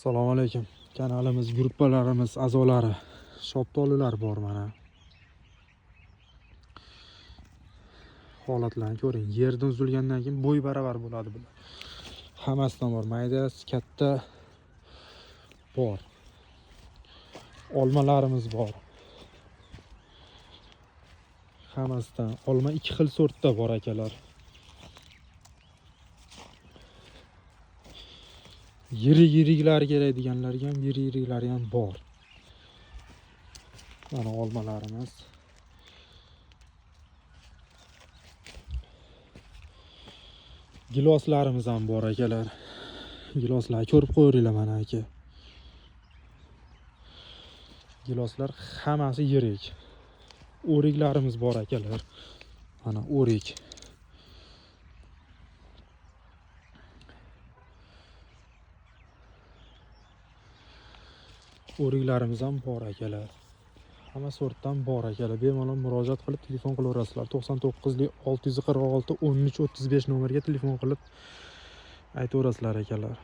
Assalomu alaykum. Kanalimiz, gruppalarimiz a'zolari, shoptolilar bor mana. Holatlarni ko'ring. Yerdan uzilgandan keyin bo'y baravar bo'ladi bular. Hammasidan bor, maydasi, katta bor. Olmalarimiz bor. Hammasidan olma ikki xil sortda bor akalar. Yirik-yiriklari kerak deganlarga ham yirik-yiriklari ham bor. Mana olmalarimiz. Giloslarimiz ham bor akalar. Giloslar ko'rib qo'yinglar mana aka. Giloslar hammasi yirik. O'riklarimiz bor akalar. Mana o'rik. O'riklarimiz ham bor akalar. Hamma sortdan bor akalar. Bemalol murojaat qilib telefon qilaverasizlar. 99 646 13 35 nomerga telefon qilib aytaverasizlar akalar.